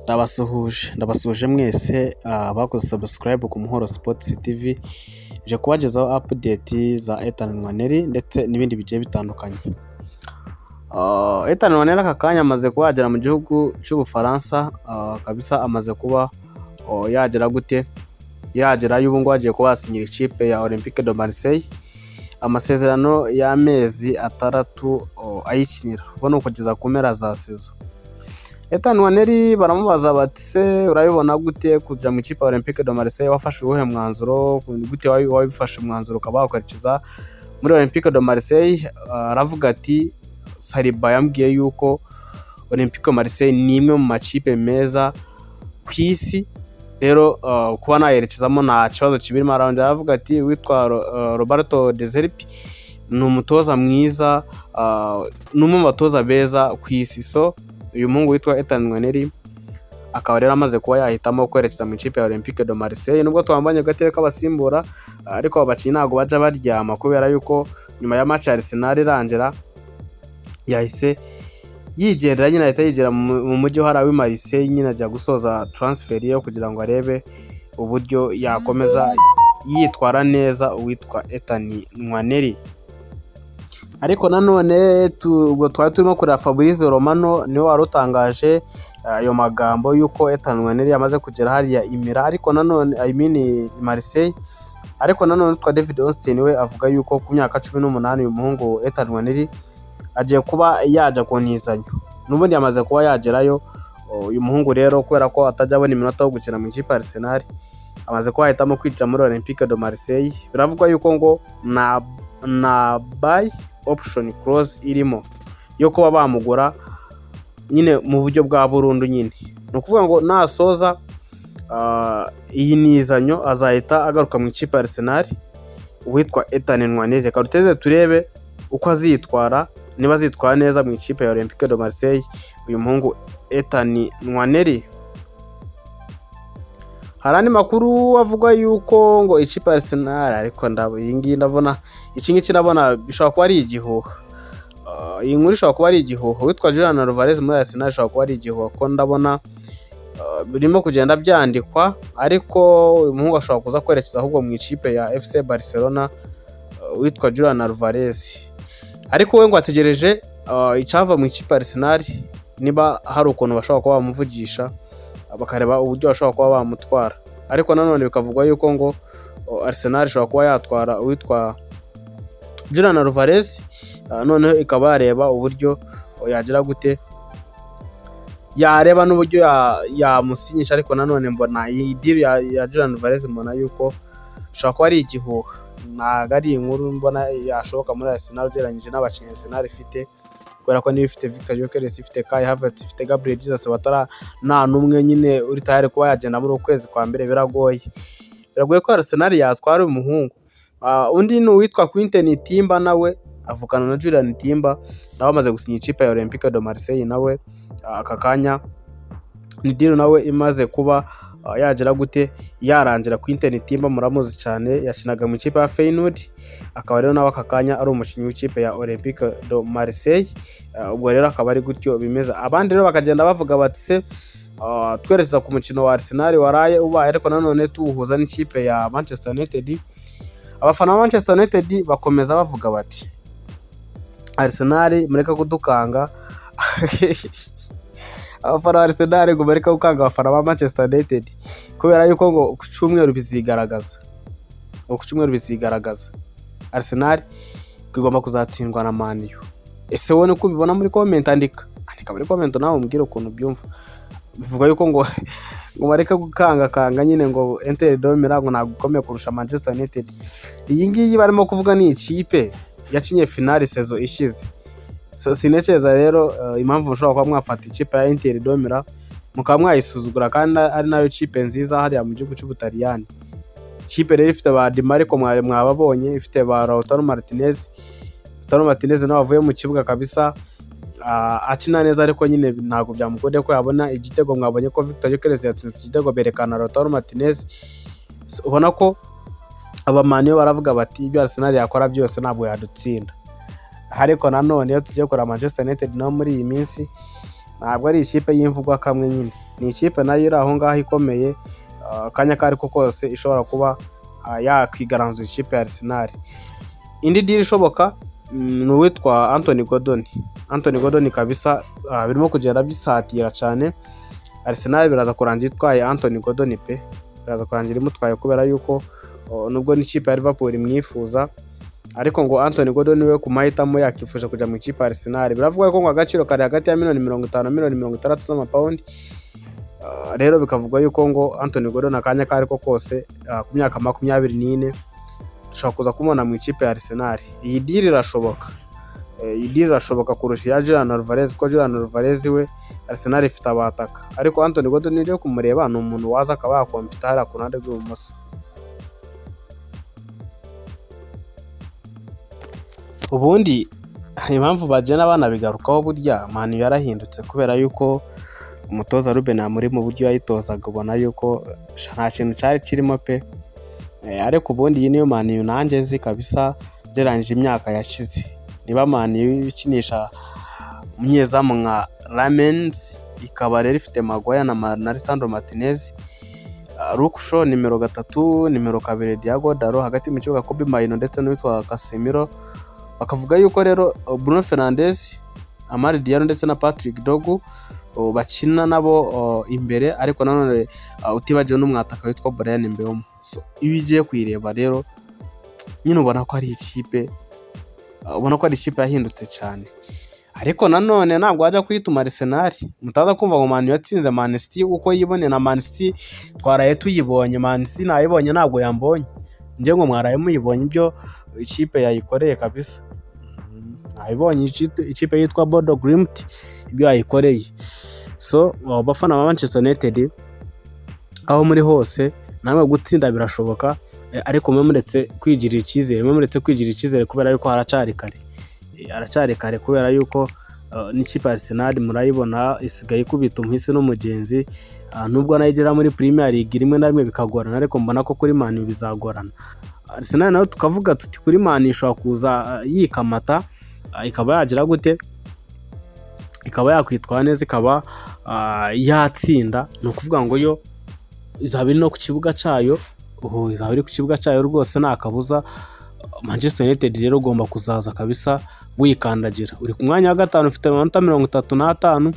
Ndabasuhuje, ndabasuhuje mwese abakoze subscribe ku Muhoro Sports TV, ije kubagezaho update za Ethan Nwaneri ndetse n'ibindi bigiye bitandukanye. Ethan Nwaneri aka kanya amaze kuba yagera mu gihugu cy'Ubufaransa kabisa, amaze kuba yagera gute? Yagerayo. Ubu ngubu agiye kuba yasinyira ikipe ya Olympique de Marseille amasezerano y'amezi 6 ayikinira, ubwo ni ukugeza ku mpera za saison. Ethan Nwaneri baramubaza bati: "Se urabibona gute kujya mu ikipe ya Olympique de Marseille? Wafashe uwuhe mwanzuro? Gute wabifashe umwanzuro ukaba wakwerekeza muri Olympique de Marseille?" Aravuga ati: "Saliba yambwiye yuko Olympique de Marseille ni imwe mu makipe meza ku isi, rero kuba nayerekezamo nta kibazo kibirimo." Arongera aravuga ati: "Witwa Roberto De Zerbi ni umutoza mwiza, ni umwe mu batoza beza ku isi." So uyu muhungu witwa Ethan Nwaneri akaba rero amaze kuba yahitamo kwerekeza mu ikipe ya Olympique de Marseille, nubwo twambanye gatebe k'abasimbura, ariko abo bakinnyi ntabwo bajya baryama, kubera yuko nyuma ya match ya Arsenal irangira yahise yigendera nyine, ahita yigira mu mujyi hariya w'i Marseille nyine, ajya gusoza transfer ye kugira ngo arebe uburyo yakomeza yitwara neza, uwitwa Ethan Nwaneri. Ariko nanone ubwo twari turimo kureba Fabrizio Romano, niwe wari utangaje ayo magambo y'uko Ethan Nwaneri yamaze kugera hariya i Milan, ariko nanone, I mean, i Marseille. Ariko nanone witwa David Ornstein we avuga yuko ku myaka 18 uyu muhungu Ethan Nwaneri agiye kuba yajya ku ntizanyo, n'ubundi yamaze kuba yagerayo. Uyu muhungu rero, kubera ko atajya abona iminota yo gukina mu ikipe ya Arsenal, amaze kuba yahitamo kwinjira muri Olympique de Marseille. Biravugwa yuko ngo na buy option clause irimo yo kuba bamugura nyine mu buryo bwa burundu nyine. Ni ukuvuga ngo nasoza iyi nizanyo azahita agaruka mu ikipe ya Arsenal, uwitwa Ethan Nwaneri. Reka duteze turebe uko azitwara, niba azitwara neza mu ikipe ya Olympique de Marseille, uyu muhungu Ethan Nwaneri. Hari andi makuru avuga yuko ngo ikipe ya Arsenal, ariko iyi ngiyi ndabona, iki ngiki ndabona bishobora kuba ari igihuha. Iyi nkuru ishobora kuba ari igihuha. Uwitwa Julian Alvarez muri Arsenal ishobora kuba ari igihuha, ko ndabona birimo kugenda byandikwa, ariko uyu muhungu ashobora kuza kwerekeza ahubwo mu ikipe ya FC Barcelona, witwa Julian Alvarez. Ariko we ngo ategereje icyava mu ikipe ya Arsenal, niba hari ukuntu bashobora kuba bamuvugisha bakareba uburyo bashobora kuba bamutwara. Ariko nanone bikavugwa yuko ngo Arsenal ishobora kuba yatwara uwitwa Julian Alvarez, noneho ikaba yareba uburyo yagira gute, yareba n'uburyo yamusinyisha. Ariko nanone mbona iyi deal ya Julian Alvarez, mbona yuko ishobora kuba ari igihuha, ntabwo ari inkuru mbona yashoboka muri Arsenal ugereranyije n'abakinnyi Arsenal ifite, kubera ko niba ifite Victor Gyökeres, ifite Kai Havertz, ifite Gabriel Jesus, batara nta n'umwe nyine uri tayari kuba yagenda muri uku kwezi kwa mbere. Biragoye, biragoye ko Arsenal yatwara uyu muhungu. Undi ni uwitwa Quinten Timber, nawe avukana na Julian Timber, nawe amaze gusinya ikipe ya Olympique de Marseille. Nawe aka kanya ni deal nawe imaze kuba yagira gute, yarangira. Quinten Timber muramuzi cyane, yakinaga mu ikipe ya Feyenoord, akaba rero nawe aka kanya ari umukinnyi w'ikipe ya Olympique de Marseille. Ubwo rero akaba ari gutyo bimeze. Abandi rero bakagenda bavuga bati: "Se twerekeza ku mukino wa Arsenal waraye ubaye, ariko nanone tuwuhuza n'ikipe ya Manchester United." Abafana ba Manchester United bakomeza bavuga bati: "Arsenal mureke kudukanga." Abafana ba Arsenal ngo bareke gukanga abafana ba Manchester United, kubera yuko ngo ku cyumweru bizigaragaza, ngo ku cyumweru bizigaragaza, Arsenal igomba kuzatsindwa na Man U. Ese wowe niko ubibona? Muri comment, andika, andika muri comment nawe umbwire ukuntu ubyumva. Bivuga yuko ngo bareke gukangakanga nyine, ngo Inter de Milan ngo ntabwo ikomeye kurusha Manchester United. Iyi ngiyi barimo kuvuga ni ikipe yakinye finale saison ishize. So, sintekereza rero impamvu mushobora kuba mwafata ikipe ya Inter de Milan mukaba mwayisuzugura, kandi ari nayo kipe nziza hariya mu gihugu cy'Ubutaliyani. Ikipe rero ifite ba Dimarco, mwababonye, ifite ba Lautaro Martinez. Lautaro Martinez nawe wavuye mu kibuga kabisa akina neza, ariko nyine ntabwo byamukundiye ko yabona igitego. Mwabonye ko Victor Gyökeres yatsinze igitego berekana Lautaro Martinez. So, ubona ko aba Man U baravuga bati: "Ibyo Arsenal yakora byose ntabwo yadutsinda." Ariko nanone iyo tugiye kureba Manchester United naho muri iyi minsi Ntabwo ari ikipe y'imvugwa kamwe nyine, ni ikipe nayo iri aho ngaho ikomeye, akanya ako ariko kose ishobora kuba yakwigaranzura ikipe ya Arsenal. Indi deal ishoboka ni uwitwa Anthony Gordon. Anthony Gordon kabisa birimo kugenda bisatira cyane. Arsenal biraza kurangira itwaye Anthony Gordon pe, biraza kurangira imutwaye kubera yuko nubwo n'ikipe ya Liverpool imwifuza, ariko ngo Anthony Gordon we ku mahitamo yakifuje kujya mu ikipe ya Arsenal. Biravugwa ko ngo agaciro kari hagati ya miliyoni 50 na miliyoni 60 z'amapawundi. Rero bikavugwa yuko ngo Anthony Gordon akanya ako ariko kose ku myaka 24 dushobora kuza kumubona mu ikipe ya Arsenal. Iyi deal irashoboka. Iyi deal irashoboka kurusha iya Julian Alvarez, kuko Julian Alvarez we Arsenal ifite abataka, ariko Anthony Gordon ujya kumureba ni umuntu waza akaba yakompita hariya ku ruhande rw'ibumoso. Ubundi impamvu bagenda banabigarukaho, burya Man U yarahindutse kubera yuko umutoza Ruben Amorim mu buryo yayitozaga ubona yuko nta kintu cyari kirimo pe. Ariko ubundi iyi niyo Man U nanjye nzi kabisa ugereranyije imyaka yashize. Niba Man U ikinisha umunyezamu nka Lammens, ikaba rero ifite Maguire na Lisandro Martinez, Luke Shaw nimero 3, nimero 2 Diogo Dalot, hagati mu kibuga Kobbie Mainoo ndetse n'uwitwa Casemiro. Bakavuga yuko rero Bruno Fernandes, Amad Diallo ndetse na Patrick Dorgu bakina nabo imbere, ariko nanone utibagiwe n'umwataka witwa Bryan Mbeumo. Iyo ugiye kuyireba rero nyine ubona ko ari ikipe, ubona ko ari ikipe yahindutse cyane. Ariko nanone ntabwo wajya kuyituma Arsenal, mutaza kumva ngo Man U yatsinze Man City uko yiboneye, na Man City twaraye tuyibonye, Man City nayibonye ntabwo yambonye. Njye ngo mwaraye muyibonye ibyo ikipe yayikoreye kabisa. Nayibonye ikipe yitwa Bodo Glimt ibyo yayikoreye. So abafana ba Manchester United aho muri hose namwe gutsinda birashoboka, ariko mwe muretse kwigirira icyizere, mwe muretse kwigirira icyizere kubera yuko haracyari kare. Haracyari kare kubera yuko n'ikipe ya Arsenal murayibona isigaye ikubita umuhisi n'umugenzi, nubwo nayo igera muri Premier League rimwe na rimwe bikagorana, ariko mbona ko kuri Man U bizagorana. Arsenal nayo tukavuga tuti kuri Man U ishobora kuza yikamata, ikaba yagira gute, ikaba yakwitwara neza, ikaba yatsinda. Ni ukuvuga ngo yo izaba iri no ku kibuga cyayo, izaba iri ku kibuga cyayo rwose nta kabuza. Manchester United rero ugomba kuzaza kabisa wikandagira. Uri ku mwanya wa 5 ufite amanota 35,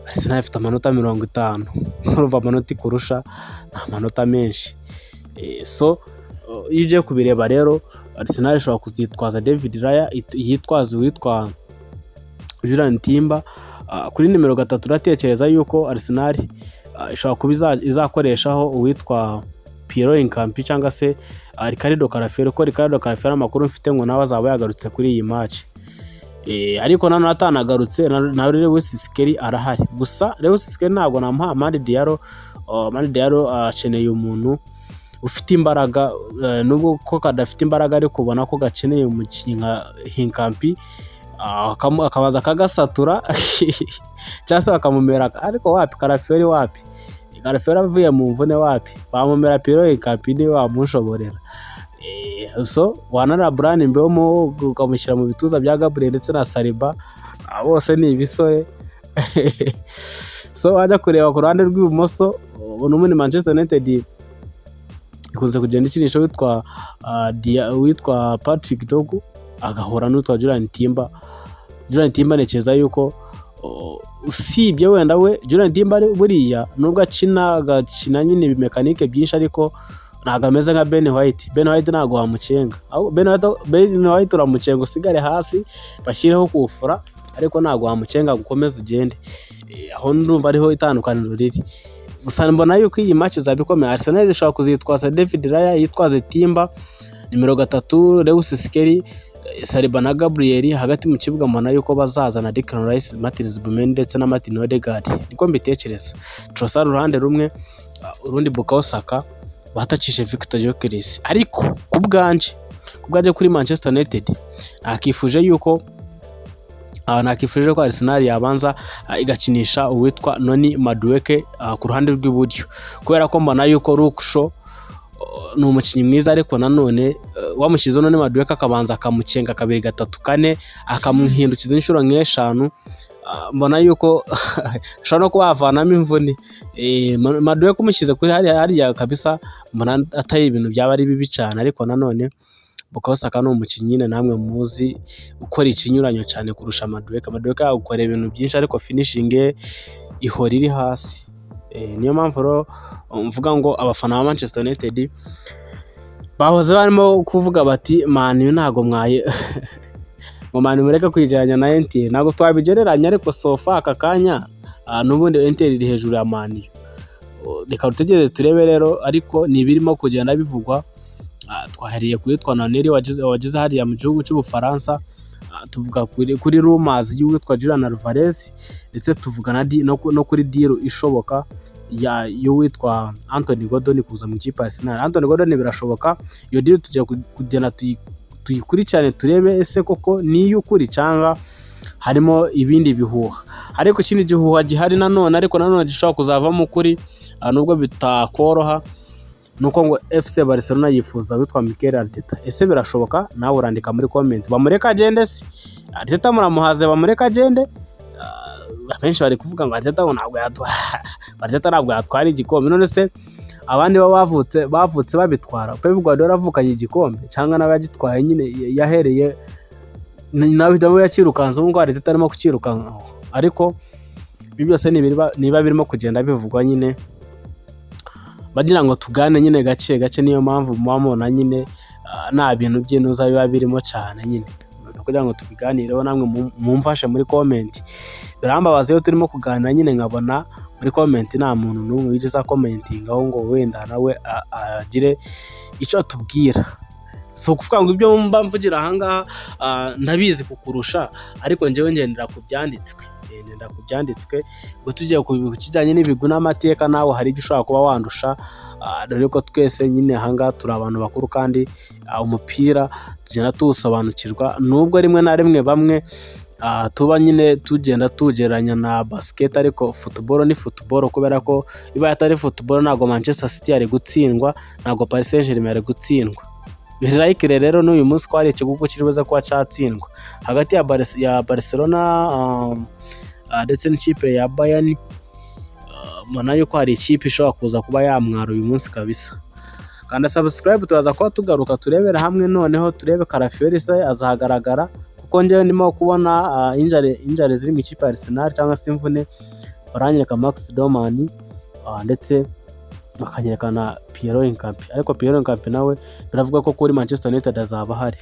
Arsenal ifite amanota 50. Urumva amanota ikurusha ni amanota menshi. So iyo ugiye kubireba rero Arsenal ishobora kuzitwaza David Raya, yitwaza uwitwa Julian Timber. Kuri nimero 3 uratekereza yuko Arsenal ishobora kuba izakoreshaho uwitwa Piero Incapié cyangwa se Ricardo Calafiori, kuko Ricardo Calafiori amakuru mfite ngo nawe azaba yagarutse kuri iyi match. Ariko nanone atanagarutse na Lewis Skelly arahari. Gusa Lewis Skelly ntabwo namuha Amad Diallo. Amad Diallo akeneye umuntu ufite imbaraga, nubwo ko kadafite imbaraga ariko ubona ko gakeneye umukinnyi nka Hincapié, akabanza akagasatura cyangwa se bakamumera, ariko wapi Calafiori wapi, Calafiori avuye mu mvune wapi, bamumera Piero Hincapié niwe wamushoborera. So wanara Bryan Mbeumo ukamushyira mu bituza bya Gabriel ndetse na Saliba, bose ni ibisore. So wajya kureba ku ruhande rw'ibumoso n'ubundi Manchester United ikunze kugenda ikinisha witwa Patrick Dorgu agahura n'uwitwa Julian Timber. Julian Timber ntekereza yuko usibye wenda we Julian Timber buriya nubwo akina agakina nyine ibimekanike byinshi, ariko ntabwo ameze nka Ben White. Ben White ntabwo wamucenga, Ben White uramucenga usigare hasi bashyireho kufura, ariko ntabwo wamucenga ngo ukomeze ugende. Aho ndumva ariho itandukaniro riri. Gusa mbona yuko iyi match izaba ikomeye. Arsenal ishobora kuzitwaza David Raya, yitwaze Timber nimero 3, Lewis Skelly, Saliba na Gabriel. Hagati mu kibuga mbona yuko bazazana Declan Rice, Martin Zubimendi ndetse na Martin Odegaard, niko mbitekereza. Trossard uruhande rumwe, urundi Bukayo Saka, batakije Victor Gyökeres. Ariko ku bwanjye kuri Manchester United nakifuje yuko nakifuje ko Arsenal yabanza igakinisha uwitwa Noni Madueke ku ruhande rw'iburyo, kubera ko mbona yuko Luke Shaw ni umukinnyi mwiza, ariko nanone wamushyizeho Noni Madueke akabanza akamucenga kabiri gatatu kane, akamuhindukiza inshuro nk'eshanu, Mbona yuko ashobora no kuba yavanamo imvune. Madueke umushyize kuri hariya hariya kabisa, mbona atari ibintu byaba ari bibi cyane. Ariko nanone Bukayo Saka ni umukinnyi nyine namwe muzi ukora ikinyuranyo cyane kurusha Madueke. Madueke yagukora ibintu byinshi, ariko finishing ye ihora iri hasi. Niyo mpamvu rero mvuga ngo abafana ba Manchester United bahoze barimo kuvuga bati: "Man U ntabwo mwaye ngo Man U mureke kwigereranya na Inter." Ntabwo twabigereranya, ariko so far aka kanya n'ubundi Inter iri hejuru ya Man U. Reka dutegereze turebe rero, ariko ni ibirimo kugenda bivugwa. Twahereye kuri Nwaneri wageze hariya mu gihugu cy'Ubufaransa, tuvuga kuri rumors y'uwitwa Julian Alvarez, ndetse tuvuga no kuri deal ishoboka y'uwitwa Anthony Gordon kuza mu ikipe ya Arsenal. Anthony Gordon birashoboka, iyo deal tugiye kugenda tuyikurikirane, turebe ese koko ni iy'ukuri cyangwa harimo ibindi bihuha. Ariko ikindi gihuha gihari nanone, ariko nanone gishobora kuzavamo ukuri nubwo bitakoroha, ni uko ngo FC Barcelona yifuza witwa Mikel Arteta. Ese birashoboka? Nawe urandika muri comment. Bamureke agende se? Arteta muramuhaze, bamureke agende? Abenshi bari kuvuga ngo Arteta ngo ntabwo yatwara, Arteta ntabwo yatwara igikombe. None se abandi bo bavutse babitwara? Pep Guardiola avukanye igikombe cyangwa nawe yagitwaye nyine yahereye nawe yakirukanze, ubu ngubu Arteta arimo kukirukanka. Ariko ibi byose ni niba birimo kugenda bivugwa nyine, bagira ngo tugane nyine gake gake. Niyo mpamvu muba mubona nyine nta bintu by'intuza biba birimo cyane nyine, kugira ngo tubiganireho namwe mumfashe muri comment. Birambabaza iyo turimo kuganira nyine nkabona muri comment nta muntu n'umwe wigeze acommentingaho ngo wenda nawe agire icyo atubwira. Si ukuvuga ngo ibyo mba mvugira ahangaha ndabizi kukurusha, ariko njyewe ngendera ku byanditswe, ngendera ku byanditswe. Ubwo tugiye ku kijyanye n'ibigwi n'amateka, nawe hari ibyo ushobora kuba wandusha, dore ko twese nyine ahangaha turi abantu bakuru kandi umupira tugenda tuwusobanukirwa, nubwo rimwe na rimwe bamwe tuba nyine tugenda tuwugereranya na basket, ariko football ni football, kubera ko ibaye atari football ntabwo Manchester City yari gutsindwa, ntabwo Paris Saint-Germain yari gutsindwa. Birayikire rero n'uyu munsi ko hari ikigugu kiri buze kuba cyatsindwa hagati ya Barcelona ndetse n'ikipe ya Bayern. Mbona yuko hari ikipe ishobora kuza kuba yamwara uyu munsi kabisa. Kanda subscribe, turaza kuba tugaruka turebera hamwe noneho turebe Calafiori se azahagaragara, kuko njyewe ndimo kubona injury ziri mu ikipe ya Arsenal cyangwa se imvune. Baranyereka Max Dowman ndetse bakanyereka na Piero Hincapié, ariko Piero Hincapié nawe biravuga ko kuri Manchester United azaba ahari.